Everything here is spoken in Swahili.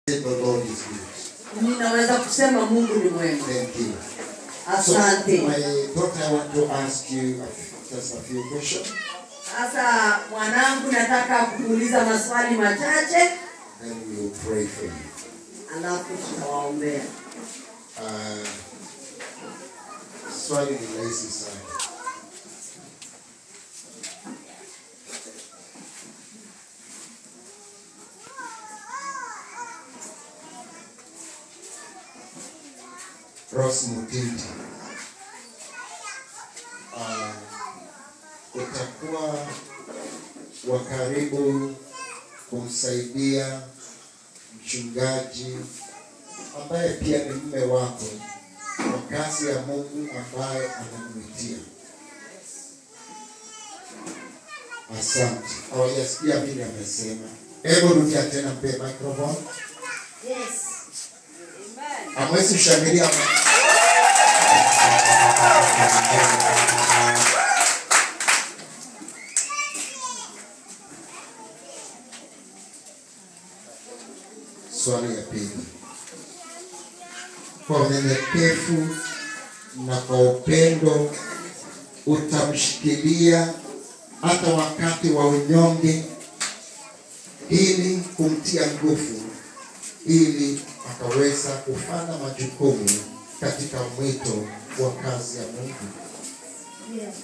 say the Lord is good. Ninaweza kusema Mungu ni mwema. Thank you. So, Asante. my daughter, I want to ask you just a few questions. Sasa mwanangu, nataka kukuuliza maswali machache, Then we will pray for you. alafu tutawaombea. Swali ni rahisi sana. Rose Mutindi, utakuwa wa karibu kumsaidia mchungaji ambaye pia ni mume wako kwa kazi ya Mungu ambaye anakuitia. Asante. Hawajasikia vile amesema. Hebu rudia tena, mpe microphone. Yes. Amen. Hamwezi kushangilia. Swali ya pili. Kwa unyenyekevu na kwa upendo utamshikilia hata wakati wa unyonge, ili kumtia nguvu, ili akaweza kufanya majukumu katika mwito wa kazi ya Mungu. Yes.